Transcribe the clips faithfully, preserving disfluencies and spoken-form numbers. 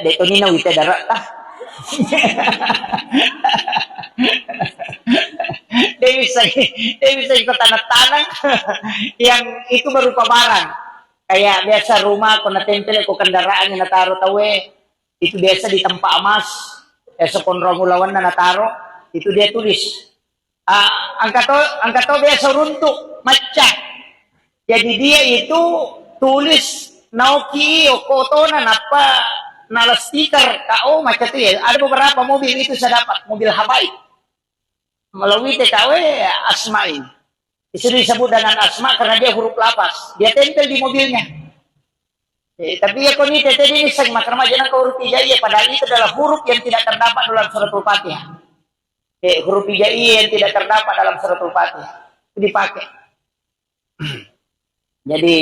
De' toni nawita dare'ta. De' bisa, de' bisa iko taneng-taneng yang itu berupa barang. Kayak biasa rumah ko natempel ko kendaraan yang nataro tauwe, itu biasa di tempat emas, biasa konrong ulawanna nataro, itu dia tulis. Ah, engka to, engka to biasa runtu, macca. Jadi dia itu tulis naoki okko otona nappa nala stiker K O macca tu ya. Ada beberapa mobil itu saya dapat, mobil habaib. Melalui T K W Asma ini. Itu disebut dengan Asma karena dia huruf lafaz. Dia tempel di mobilnya. Eh, tapi ya kau ni tete ini seng makan aja nang huruf hijaiyah, padahal itu adalah huruf yang tidak terdapat dalam suratul Fatihah. Eh, huruf hijaiyah yang tidak terdapat dalam suratul Fatihah. Itu dipakai. Jadi,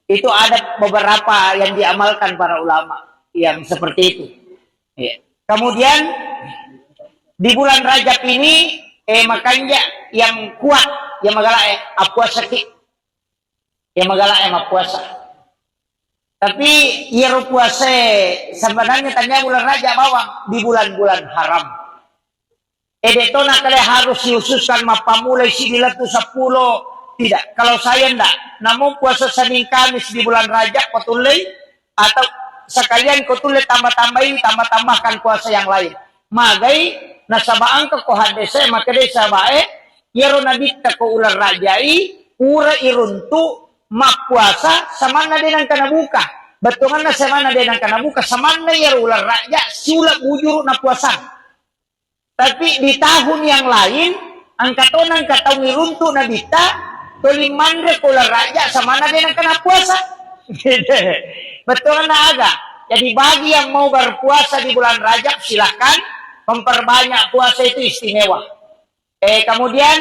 itu ada beberapa yang diamalkan para ulama yang seperti itu. Ya. Kemudian, di bulan Rajab ini, eh, makanja yang kuat, yang magala, eh, apuasaki. Yang magala, eh, mapuasa. Tapi, iyaro puasa sebenarnya tanya bulan Rajab bawang di bulan-bulan haram. Eh, de' to nakkeda harus dikhususkan mappammulai siddi lettu seppulo. Tidak. Kalau saya ndak, namun puasa Senin Kamis di bulan Rajab ko tullei, atau sekalian ko tullei tambah-tambahi, tambah-tambahkan puasa yang lain. Magai, nasaba engka ko hadese, makkedai sahabae, iyaro nabitta ko uleng Rajai, pura iruntu mappuasa, samanna de' nengka nabuka. Bettuanna samanna de' nengka nabuka, samanna iyaro uleng Raja, siuleng bujuru napuasang. Tapi di tahun yang lain, engka to nengka taung iruntu nabitta, toli manre ko uleng Raja, samanna de' nengka napuasa. Bettuanna aga? Jadi bagi yang mau berpuasa di bulan Rajab, silakan memperbanyak puasa itu istimewa. Eh, kemudian,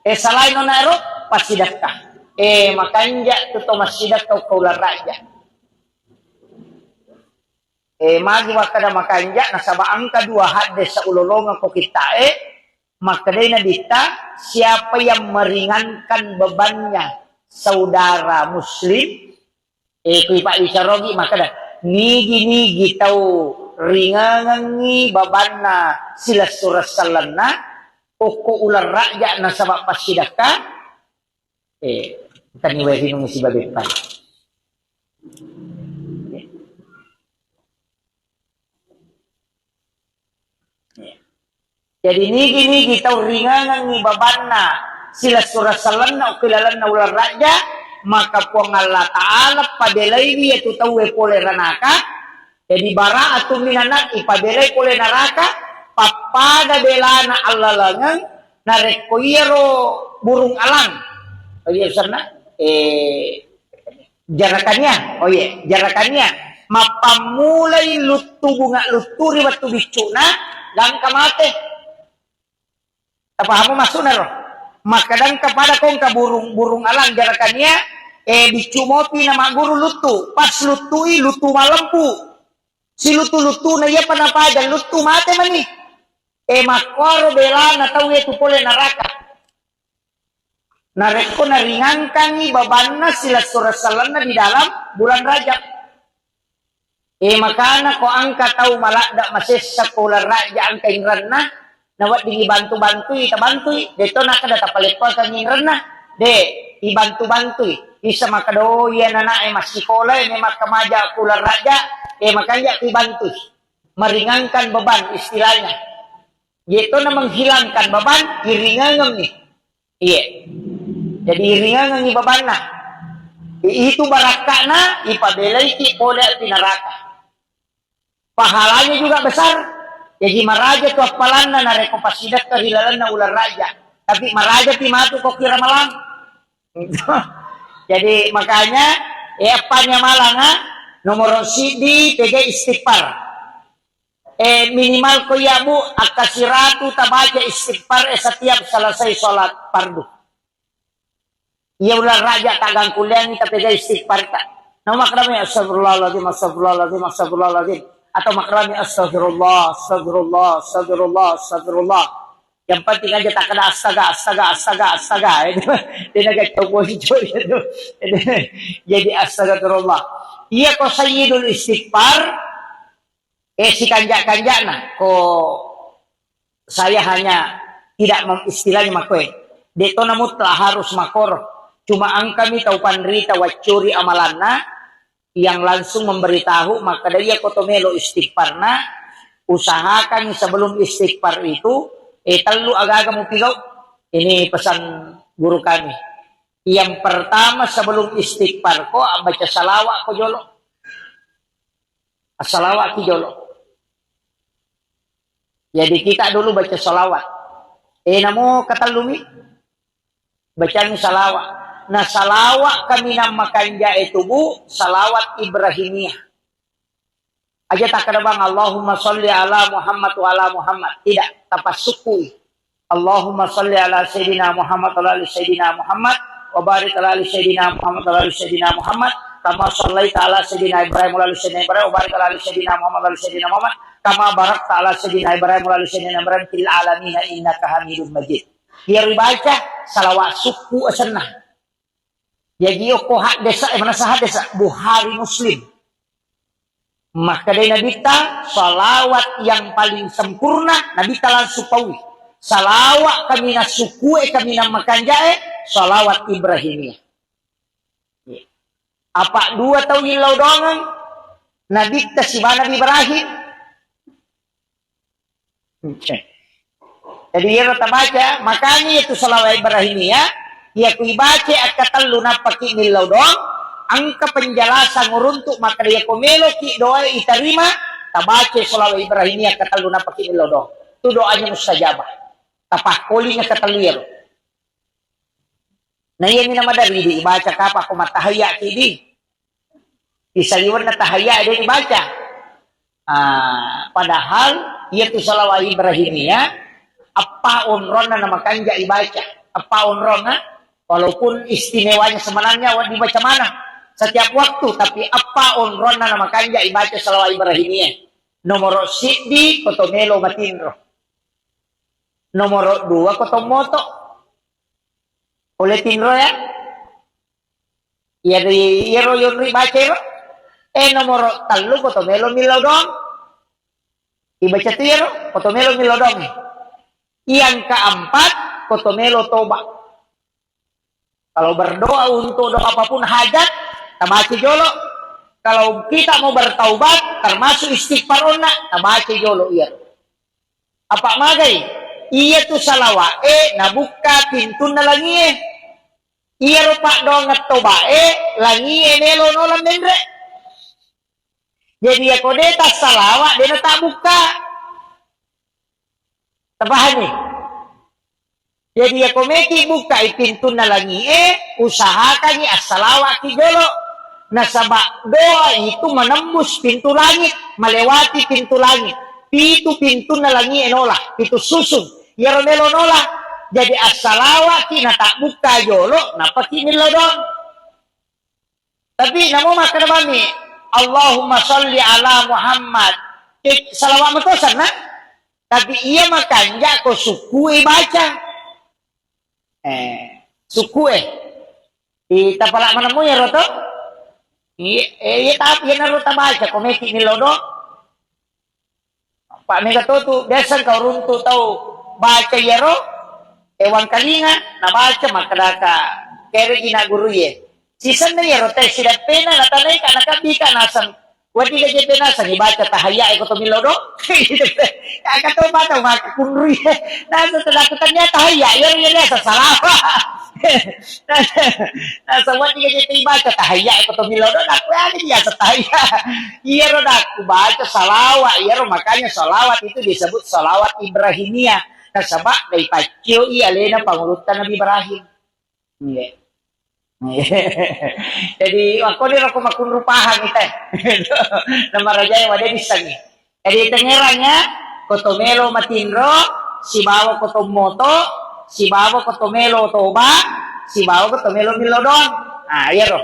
eh, selain nona ero, passidekka. Eh, makanja tu to massidekka ko uleng Raja. Eh, magi wakkeda makanja, nasaba engka dua hadis saulolongeng ko kittae, makkedai nabitta, siapa yang meringankan bebannya saudara muslim, eh, kui pabbicarogi makkeda, nigi-nigi tau ringangengi babanna silessureng sellenna, okko uleng Raja nasaba passidekka, eh, tani wae rinung sibawa beppa. Jadi nigi-nigi tau ringangengi babanna silessureng sellenna okko ilalenna uleng Raja, maka Puang Allah Ta'ala pabelaiwi iyatu tauwe pole ranaka. Jadi bara'atun minan nar, ipabelai pole naraka, pappada belana allalengeng, narekko iyaro burung alang. Iya, senna? Eh, Jarakania, oh iya, jarakania. Mappammulai luttu bunga luttu ri wettu biccu'na, gangka mate. Tapahamu maksudna ro? Makkadang kepada kongka burung, burung alang jarakania, eh, biccu mopi na magguru luttu. Pas luttui, luttu malempu. Si luttu-luttu na iya pa napaja luttu mate mani. Eh, makkoro belana tau itu pole naraka. Narekko naringangkangngi babanna silessureng sellenna di dalam bulan Rajab. Eh, makana ko engka tau maladda masessa ko uleng Rajab engka inrenna, nawedding ibantu-bantui, tabantui, de to nakkeda tapaleppekeng inrenna, de, ibantu-bantui. Bisa makkeda, oh, iya nanae massikola, eh, memang kemaja ko uleng Rajab, eh, makanja ibantui. Meringankan beban istilahnya. Yaitu menghilangkan beban, iringengeng nih. Iya. Jadi iringangengi babanna. I-, itu barakka'na ipabelaiki pole api neraka. Pahalanya juga besar. Jadi maraja tu appalanna narekko passidekka ri lalenna uleng Rajab. Tapi maraja pi matu ko ki Ramalang. Jadi makanya, eh, appanya malanga nomor siddi pega istighfar. Eh, minimal ko iya, Bu, akka siratu tabaca istighfar, eh, setiap selesai sholat fardu. Iya uleng Rajab taggangkulleangi tapega istighfar ta. Nah, makkedami astagfirullahaladzim, astagfirullahaladzim, astagfirullahaladzim. Atau makkedami astagfirullah, astagfirullah, astagfirullah, astagfirullah. Yang penting aja takkeda astaga, astaga, astaga, astaga. Itu dia nak kau itu. Jadi astagfirullah. Iya ko sayyidul istighfar, Eh, sikanja-kanjana ko saya hanya tidak mem-, istilahnya makoe. De' to namutlak harus makoro. Cuma engkami tau panrita waccuri amalanna yang langsung memberitahu, makkeda iya ko to melo istighfarna, usahakan sebelum istighfar itu, eh, tellu aga-aga mupigau. Ini pesan guru kami. Yang pertama, sebelum istighfar ko, baca salawat ko jolo. Assalawat ki jolo. Jadi kita dulu baca salawat. Eh, namo katellumi, bacani salawat. Nah, salawat kaminang makanja e tubu, salawat Ibrahimiyah. Aja takkeda bang, "Allahumma sholli ala Muhammad wa ala Muhammad." Tidak, tapassukkui. "Allahumma sholli ala Sayyidina Muhammad wa ala ali Sayyidina Muhammad, wa barik ala ali Sayyidina Muhammad wa ala ali Sayyidina Muhammad, kama shallaita ala Sayyidina Ibrahim wa ala ali Sayyidina Ibrahim, wa barik ala ali Sayyidina Muhammad wa ala ali Sayyidina Muhammad, kama barakta ala Sayyidina Ibrahim wa ala ali Sayyidina Ibrahim fil alamin innaka Hamidum Majid." Iyaro ibaca salawat sukku asenna. Jaji okko haddesa, eh, manasa haddesa, Bukhari Muslim. Makkedai Nabitta, salawat yang paling sempurna, Nabitta langsung paui. Salawat kaminang sukkue, kaminang makanjae, salawat Ibrahimiyah. Apa dua tau illau doangeng, Nabitta siba Nabi Ibrahim. Oke. Jadi, iyaro tabaca, makanya itu salawat Ibrahimiyah, iya ku ibaca akkatellu nappaki millau doang, engka penjelasan uruntuk makkeda iya ko meloki doa itarima, tabaca salawat Ibrahimiyah akkatellu nappaki millau doang. Itu doanya mustajabah. Tapakkoling akkatellu iyaro. Nah, iyami namadari di ibaca kapa ko mattahayya ki di. Isaliwenna tahayya de' dibaca. Ah, padahal iyatu salawat Ibrahimiyah, eppa onronna namakanja ibaca. Eppa onronna, walaupun istimewanya sebenarnya wa-, dibaca maneng setiap waktu, tapi eppa onronna namakanja ibaca salawat Ibrahimiyah. Nomoro siddi, koto melo matinro. Nomoro dua, koto moto. Oleh tinro ya. Iyaro, iyaro yonri baca ero. Eh, nomoro tellu, koto melo millau doang. Ibaca tu iyaro, koto melo millau doang. Yang keempat, koto melo toba. Kalau berdoa untuk doa apapun hajat, tabaca jolo. Kalau kita mau bertaubat, termasuk istighfar onna, tabaca jolo iyaro. Apa magai? Iyatu salawat e nabukka pintunna langie. Iyaro paddoangeng toba e, langie melo nola menre. Jadi, iyako de' tassalawat, de' natabbukka. Tapahami? Jadi, iyako meki bukkai pintunna langie, usahakangi assalawatki jolo. Nasaba doa itu menembus pintu langit, melewati pintu langit. Pitu pintunna langie nola, pitu susung. Iyaro melo nola. Jadi, assalawatki natabbukka jolo, nappaki millau doang. Tapi namo makkeda bami, "Allahumma sholli ala Muhammad." Eh, salawat matosanna. Tapi iya makanja ko sukkue baca. Eh, sukkue. Di tapala manemu iyaro to? Iya, eh, iya, tapi iyanaro tabaca ko meki millau do. Pak mega to tu, biasa engka uruntu tau baca iyaro, eh, wangkalinga, nabaca, makkedaka, keregi na guru ye. Sisenna iyaro te sidappena, natanai ka, nakabbi ka, naseng, wadi gaje penaseng, ibaca tahayya, eh, ko to millau do. Aka to mata, maka kunrui. Naseng, tadakku tania tahayya, iyaro, iyaro, asa salawa. Nasaba diga je ibaca tahayya, eh, ko to millau do, nakku agi biasa tahayya. Iyaro nakku baca salawat, iyaro makanya salawat itu disebut salawat Ibrahimiyah. Nasaba dai paccio i alena pangulutta Nabi Ibrahim. Iya. Jadi, wakko ni roko makunru pahang ite. Nama raja yang wajah bisa nih. Jadi, tengerangnya, koto melo matinro, sibawa koto moto, sibawa koto melo toba, sibawa koto melo millau doang. Ah, iyaro.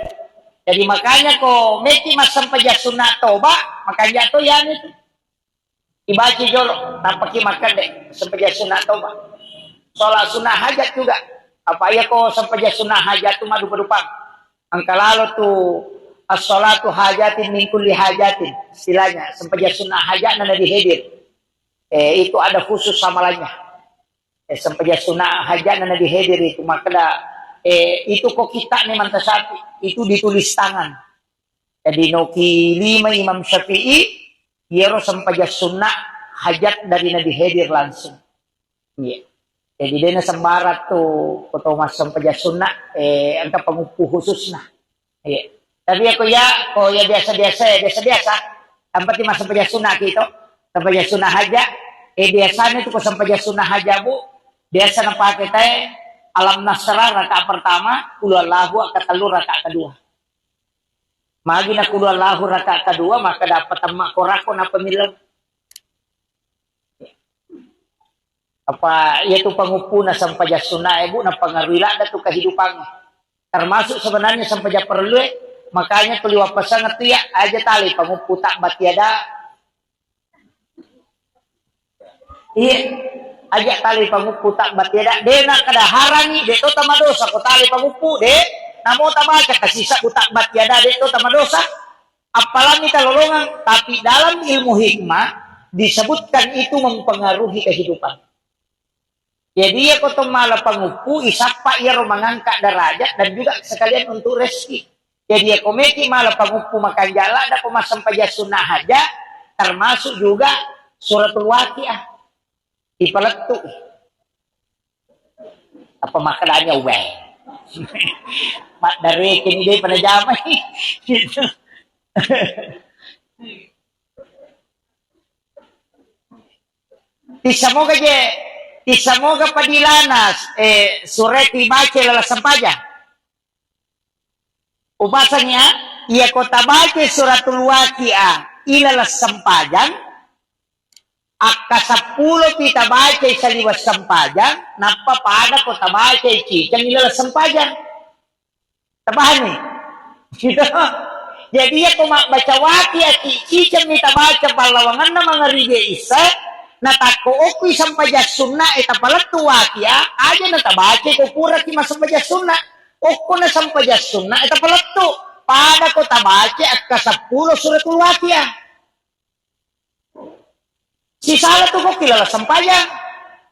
Jadi, makanya ko meki massempajang sunna toba, makanya to yani tu. Ibaca jolo, tappaki makkede, sempajang sunna toba. Sholat sunnah hajat juga. Apa iya ko sempajang sunnah hajat tu madupa-dupang. Engka lalo tu As-salatu hajatin min kulli hajatin. Istilahnya, sempajang sunnah hajatna Nabi hadir. Eh, itu ada khusus amalannya. Eh, sempajang sunnah hajatna Nabi hadir itu. Makkeda, eh, itu ko kita nih mantasatu. Itu ditulis tangan. Jadi, noki lima Imam Syafi'i, iyaro sempajang sunnah hajat dari Nabi hadir langsung. Iya. Jadi, dena sembarang tu, ko to massempajang sunnah, eh, engka panguppu khususna. Iya. Tapi aku ya, ko ya biasa-biasa, ya biasa-biasa. Yang penting massempajang sunnah kita, sempajang sunnah haja. Eh, biasanya tu ko sempajang sunnah haja, Bu, biasa napake teh, Alam Nasrah rakaat pertama, Qul Huwallahu rakaat telu rakaat kedua. Magi na Qul Huwallahu rakaat kedua, maka dapat temma korako na pemilih. Apa iya tu panguppuna sempajang sunnah, eh, Bu, napengaruhi ladda tu kehidupan. Termasuk sebenarnya sempajang perlu, eh, makanya tu liwat pesan tu ya, aja tali panguppu tabbat yada. Iya, aja tali panguppu tabbat yada, dena kada harangi, de to tamadosa ko tali panguppu, de, namo tabaca kasisa tabbat yada, de to tamadosa. Apalagi talolongang, tapi dalam ilmu hikmah disebutkan itu mempengaruhi kehidupan. Jadi, iya ko to mala panguppu, isappa iyaro mengangkat derajat dan juga sekalian untuk rezeki. Jadi, iya ko meki mala panguppu makanjala, ada ko massempajang sunnah haja, termasuk juga suratul Waqiah. Ipalettu. Apa makkedanya, weh. Maddareke ni deh pada jamai. Gitu. Tissamoga je, tissamoga padilana, eh, sureti baca lala sempajang. Upasangi ya, iya ko tabaca suratul Waqiah ilala sempajang, akka seppulo pi tabaca saliweng sempajang, nappa pada ko tabaca ciceng ilala sempajang. Tapahanni? Gitu. Jadi, iya ko mabbaca Waqiah, ciceng mi tabaca pallawangenna mangaribi isya, natakko okkui sempajang sunna e tapalettu Waqiah, aja na tabaca ko puraki massempajang sunna. Okko na sempajang sunna e tapalettu, pada ko tabaca akka seppulo suratul Waqiah. Sisala tu kokki lala sempajang.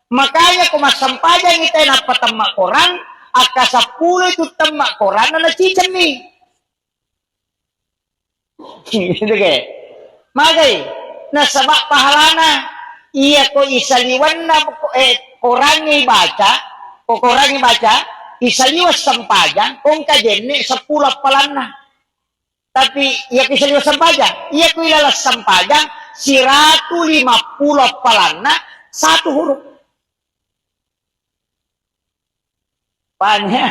Makanya ko massempajang ita nappa temma korang, akka seppulo itu temma korang na cicemmi. Gitu ke? Magai, nasaba pahalana, iya ko isaliwanna, eh, korangi baca, ko korangi baca, isaliwa sempajang, kongka jenne seppulo appalanna. Tapi iya ko isaliwa sempajang, iya ko ilala sempajang, siratu lima pulo appalanna, satu huruf. Paham ya?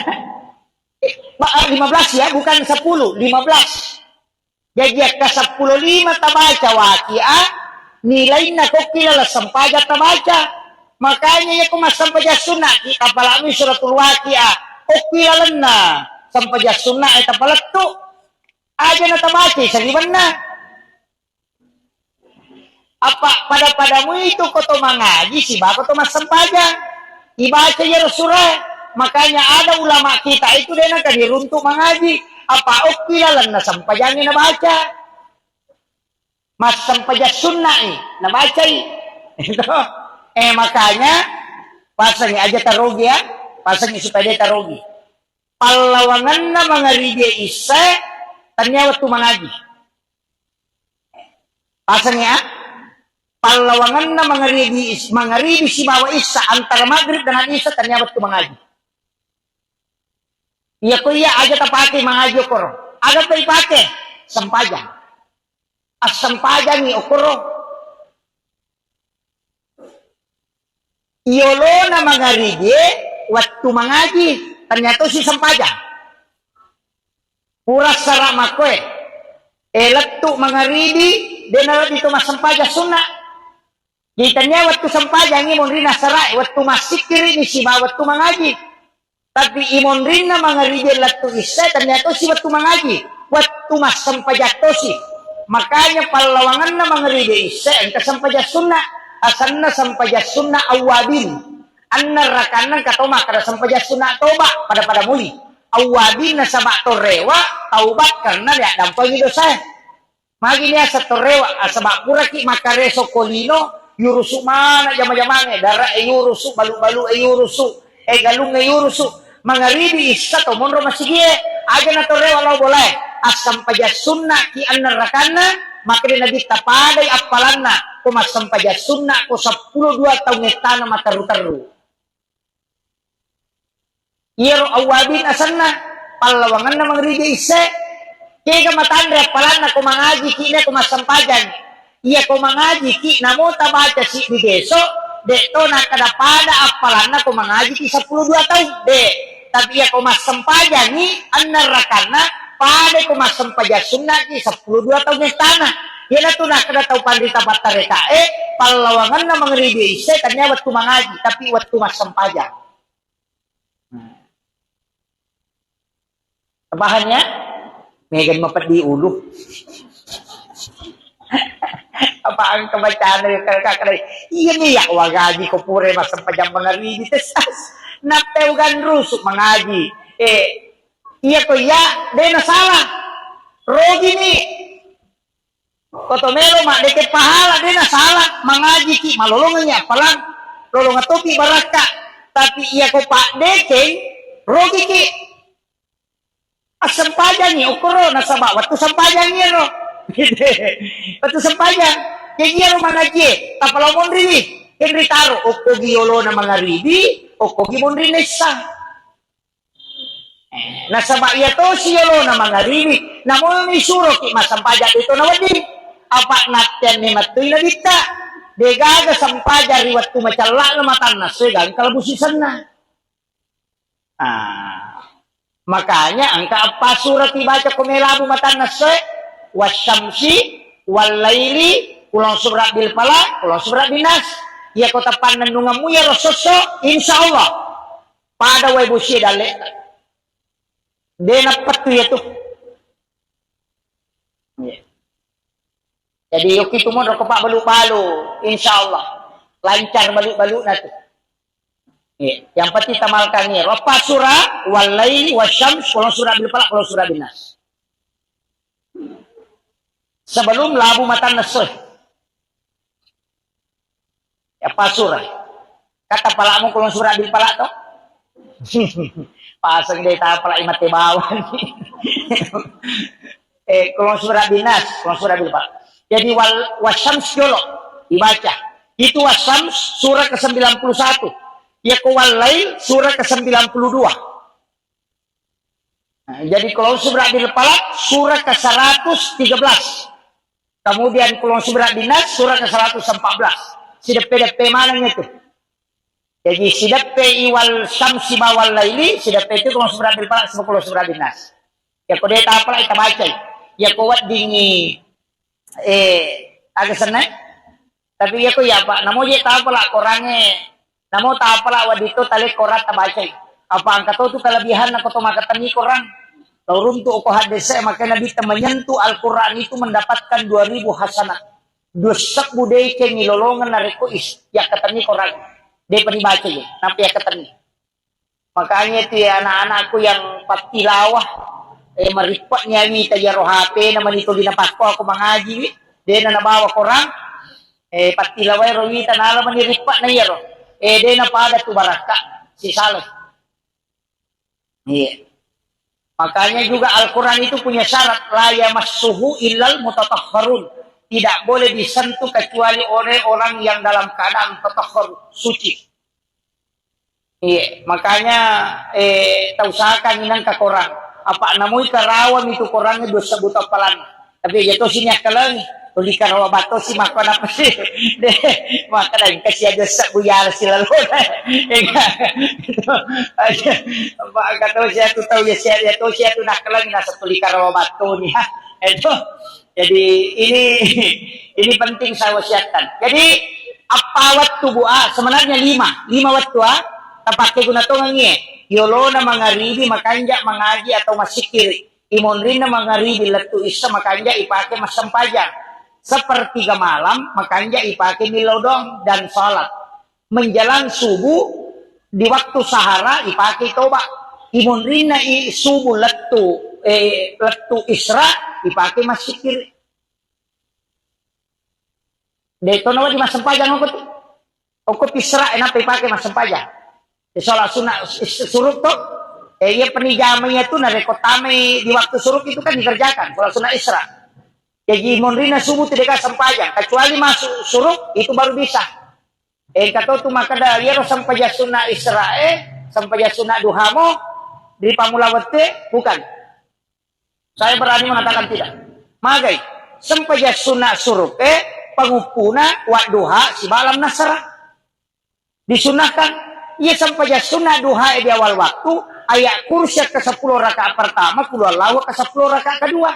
Eh, ba-, lima belas ya, bukan sepuluh, lima belas. Jadi, akka seppulo lima tabaca Waqiah, nilainna kokki lala sempajang tabaca. Makanya, iya ko massempajang sunna, ki kapalami suratul Waqiah, okki lalenna sempajang sunna e tapalettu. Aja na tabaca saliwanna. Apa pada-padamu itu ko to mangaji sibawa ko to massempajang. Ibaca iyaro surah. Makanya ada ulama kita itu de naka diruntuk mangaji. Apa okki lalenna sempajangi nabaca. Massempajang sunna'i nabacai. Itu. Eh, makanya pasangi aja tarogi ya. Pasangi supaya dia tarogi. Pallawangenna mangaribi isya tania wettu mangaji. Pasang ya, pallawangenna mangaribi is-, mangaribi sibawa isya, antara maghrib dengan isya tania wettu mangaji. Iya ko iya aja tapake mangaji okoro. Aga ipake? Sempajang. Assempajangi okoro. Iyolona mangaribie wettu mangaji, ternyata si sempajang. Pura sara makkoe. E, lettu mangaribi, dena lebbi to massempajang sunna. Jadi tania wettu sempajangi monrina sara, wettu massikkiri ni siba wettu mangaji. Tapi imonrinna mangaribi lettu isya, tania tosi wettu mangaji, wettu massempajang tosi. Makanya pallawangenna mangaribi isya engka sempajang sunna, asanna sempajang sunna awwabin. Anna rakanna engka to makkada sempajang sunna toba, pada-pada muli. Awwabin nasaba' torewa, taubat karena riaddampengi dosae. Magi niaseng torewa, asaba' puraki makkareso ko lino, yurusu' mana jama-jamangnge, dara'e yurusu', balu-balu'e yurusu', e galungnge yurusu'. Mangaribi issa to monro masigie, aja na torewa lao bolae. Assempajang sunna'ki enneng rakanna, makkeda Nabitta padai appalanna, ko massempajang sunna' ko seppulo dua taung ettana matteru-teru. Iyaro awwabin asenna, pallawangenna mangribi isse. Kega matanre appalanna ko mangajiki na ko massempajang. Iya ko mangajiki namo tabaca siddi beso, de' to nakkeda pada appalanna ko mangajiki seppulo dua taung, de'. Tapi iya ko massempajangi enneng rakanna, pada ko massempajang sunnaki seppulo dua taung ettana. Iyanatu nakkeda tau panrita pattarekae, pallawangenna mangribi isse tania wettu mangaji, tapi wettu massempajang. Paham ya? Megan mapeddi ulu. Apa engka bacana yang kakak iya nih ya wagaji ko pure massempajang mangaribi tesas. Nappeugan rusuk mangaji. Eh, iya ko iya, dena salah. Rogi nih. Ko to melo maddeke pahala, de nasala, mangajiki, malolongengngi appalang, lolonga topi barakka. Tapi iya ko paddekeng, rogiki. Assempajangi, okkoro, nasaba wettu sempajangi ero. Wettu sempajang. Jadi ero mangajie, tappa lao monriwi. Kenri taro, okkogi yolona mangaribi, okkogi monri nessa. Eh, nasaba iya tosi yolona mangaribi, namoni suroki massempajang itu nawedding. Apa natteanni mattui nabitta, degaga sempajang ri wettu macella'na matanna soe gangka labu sisenna. Ah, makanya engka eppa surati baca ko melabu matanna soe, wasyamsi, wallaili, kulon surat bil falaq, kulon surat bin nas. Iya ko tapannennungemmu ya rososso, insya Allah. Pada wae bosie dalle'ta. De nappettu iyatu. Iya. Jadi yokki tu monro ko pabbalu-balu, insya Allah lancar balu-baluna tu. Iya. Yang penting tamalkan iyaro eppa sura, wallaili, wasyams, kulon surat bil falaq, kulon surat bin nas. Sebelum labu matanna soe. Eppa sura. Kata palamu kulon surat bil falaq to? Paseng de tapalai mate bawang. Eh, kulon surat bin nas, kulon surat bil falaq. Jadi wal wasyams jolo dibaca. Itu wasyams surah ke sembilan puluh satu. Ya ko wallail surah ke sembilan puluh dua. Nah, jadi kulon surat bil falaq surah ke seratus tiga belas. Kemudian kulon surat bin nas surah ke seratus empat belas. Sideppe-deppe maneng itu. Jadi sideppe iwal syamsi bawal laili, sideppe itu kulon surat bil falaq sama kulon surat bin nas. Ya ko de tapalai tabacai. Ya ko weddingi eh aga senna. Tapi iya ko iya, Pak, namo je tapala korangnge, namo tapala wedding to tale korang tabacai. Apa engka to tu kelebihanna ko to makkatenni korang. Tau runtu ko haddese, makanya Nabitta menyentuh Al-Quran itu mendapatkan dua ribu hasanah. Dua sebbu deceng ilolongeng narekko is yakkatenni korang. Depa dibaca je, nappa yakkatenni. Makanya itu ya anak-anakku yang pattilawah, eh, marippa'ni awita iyaro H P na mani tuli napakko aku mangaji wi, dena nabawa korang, eh, pattilawai ro wita nala mani rippa'na iyaro, eh, dena pada tu barakka, sisala. Iya. Makanya juga Al-Quran itu punya syarat, la yamassuhu illal mutatahharun. Tidak boleh disentuh kecuali oleh orang yang dalam keadaan tatahhar, suci. Iya, makanya, eh, tausahakan inang ka korang. Apa namui karawa mitu korang dua sebbu appalan. Tapi aja to sini akkalengi. Tuli karawa batto si makko napa sih? Deh, maka dan kasih aja sebbu ya si lalu. Enggak. Apa kata si aku tahu ya si ya to si aku nak kelengi nasa tuli karawa batto nih. Itu. Jadi ini ini penting saya wasiatkan. Jadi apa waktu bu ah sebenarnya lima, lima waktu ah tapake guna tongengi. Yolona mangaribi makanja mangaji atau masikir. Imonrinna mangaribi lettu issa makanja ipake massempajang. Sepertiga malam makanja ipake millau doang dan salat. Menjelang subuh di waktu sahara ipake toba. Imunrinna i subuh lettu, eh, lettu Isra, ipake massikkiri. De' to nawedding massempajang okko tu. Okko pi Isra, eh, nappa ipake massempajang. Eh, sholat sunnah is-, suruk to. Eh, iya penijamanya tu narekko tamai di waktu suruk itu kan dikerjakan, sholat sunnah Isra. Jadi, monrinna subuh tu deka sempajang, kecuali masuk suruk, itu baru bisa. Engka to tu makkeda, iyaro sempajang sunna Isra'e, sempajang sunna duhamo, ri pammula wettue, bukan. Saya berani mengatakan tidak. Magai, sempajang sunna suruke, panguppuna, wadduha, sibawa lam nasra. Disunnahkan, iya sempajang sunna duhae di awal waktu, ayat kursi ke sepuluh rakaat pertama, qul huwallahu ke sepuluh rakaat kedua.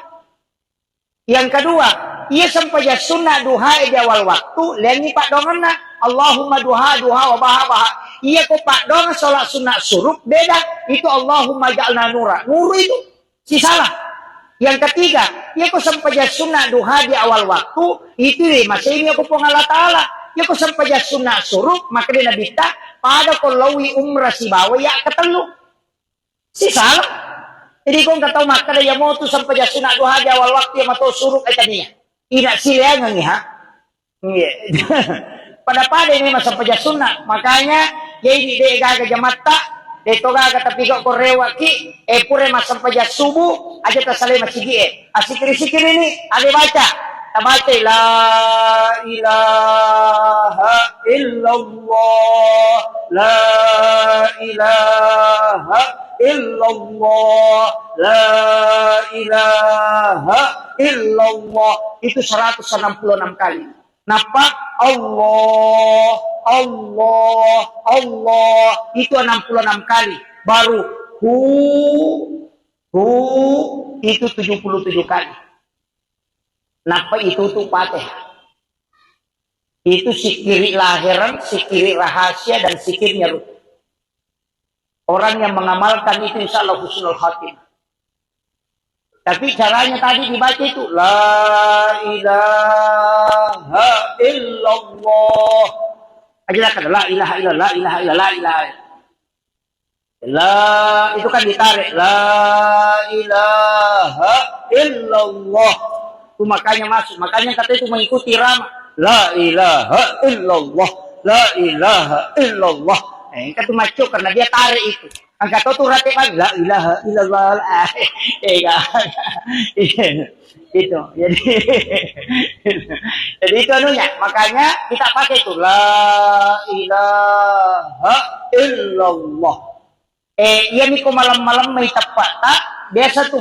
Yang kedua, iya sempajang sunna duhae di awal waktu, lenni paddoangenna. Allahumma duha, duha, wa baha, baha. Iya ko paddoangeng sholat sunna suruk, beda. Itu Allahumma ja'alna nura. Nuru itu. Sisala. Yang ketiga, iya ko sempajang sunna duha di awal waktu, itu deh, masih ini aku Puang Allah Ta'ala. Iya ko sempajang sunna suruk, maka dia Nabi ta, pada ko lawi umrah sibawa ya ketellu. Sisala. Jadi, ko engka tau makkeda, iya motu sempajang sunna duha di awal waktu, iya mato suruk, eh, tania. Ina sileangengi, ha? Iya. Pada-pada ini mah sempajang sunna. Makanya, jadi de gaga jamatta, de to gaga, tapi kok ko rewaki, eh, pura massempajang subuh, aja tasalai masigi, eh. Asikiri-sikiri ini, ada baca. Tabaca, la ilaha illallah, la ilaha illallah, la ilaha illallah. Itu seratus enam puluh enam kali. Nappa Allah, Allah, Allah. Itu enam puluh enam kali. Baru hu, hu, itu tujuh puluh tujuh kali. Nappa itu tu Fatihah. Itu sikiri lahiran, sikiri rahasia, dan sikirnya rutin. Orang yang mengamalkan itu insya Allah husnul khatimah. Tapi caranya tadi dibaca itu, la ilaha illallah. Aja lah, la ilaha illallah, la ilaha illallah, la ilaha illallah. La, itu kan ditarik. La ilaha illallah. Itu makanya masuk. Makanya kata itu mengikuti irama. La ilaha illallah. La ilaha illallah. Eh, engka tu macco karena dia tarik itu. Angka to tu rate kan. La ilaha illallah. Eh, enggak. Itu. Jadi, jadi itu anunya. Makanya kita pakai itu. La ilaha illallah. Eh, iya miko malam-malam mai teppa'ta, biasa tu.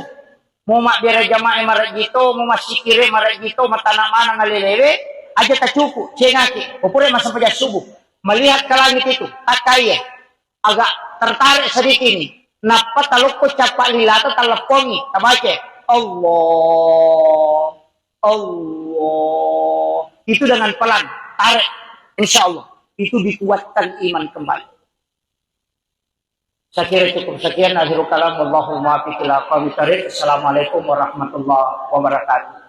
Mau mabbere jamaah marajito, mau massikire marajito, matana manang alelewe, aja tacuku, cengaki. Ko pura massempajang subuh. Melihat ke langit itu, takkaye. Agak tertarik sedikit ini. Nappa talokko cappa lilata, taleppongi, tabaca. Allah, Allah. Itu dengan pelan, tarik. Insya Allah. Itu dikuatkan iman kembali. Saya kira cukup sekian. Akhirul kalam. Wallahul muwaffiq ila aqwamit thariq. Assalamualaikum warahmatullahi wabarakatuh.